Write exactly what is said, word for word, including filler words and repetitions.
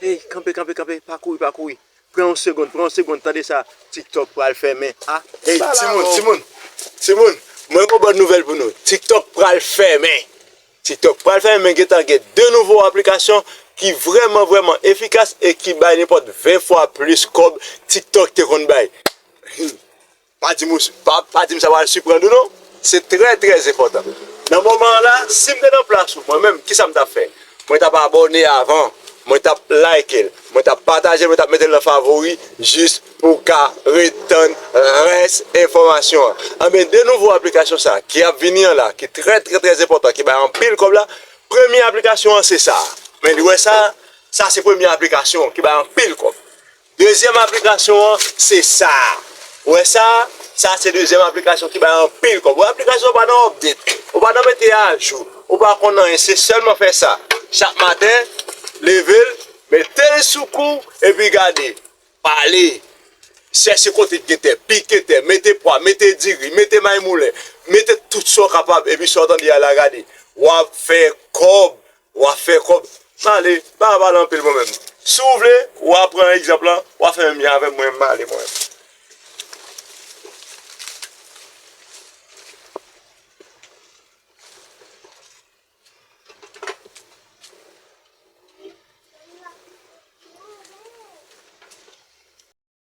Hey, kanpe, kanpe, kanpe, pa kouri, pa kouri. Pran yon segonn, pran yon segonn, tande sa. TikTok pral fèmen. Ah, hey, timoun, timoun, timoun, mwen gen yon bòn nouvèl pou nou. TikTok pral fèmen. TikTok pral fèmen, men gentan gen de nouvo aplikasyon ki vrèman, vrèman efikas e ki bay nenpòt ven fwa plis kòb TikTok te konn bay. Pa di m, pa, pa di m sa pral siprann ou non. Se trè, trè enpòtan. Nan moman an la, si m te nan plas ou, mwen menm, kisa m t ap fè? Mwen t ap abòne avan. Mwen t ap like l. Mwen t ap pataje l. Mwen t ap mete l nan favori jis pou w ka ret tann rès enfòmasyon an. Anben, de nouvo aplikasyon sa ki ap vini an la, ki trè, trè, trè enpòtan, ki bay anpil kòb la, premye aplikasyon an se sa. Men, li wè sa, sa se premye aplikasyon ki bay anpil kòb. Dezyèm aplikasyon an, se sa. Ou wè sa? Sa se dezyèm aplikasyon ki bay anpil kòb. Ou wè aplikasyon ou pa nan update, ou pa nan mete ajou, ou pa konn anyen, se sèlman fè sa. Chak maten, leve l, mete l sou kou, epi gade. Pale. Chèche kote k gen tè, pike tè, mete pwa, mete diri, mete maymoulen, mete tout sa w kapab, epi sa w tande a la gade. W ap fè kòb. W ap fè kòb. M ale, m pa pale anpil mwen menm. Si w vle, w a pran egzanp lan, w a fè menm jan avè m, mwen, m ale mwen menm.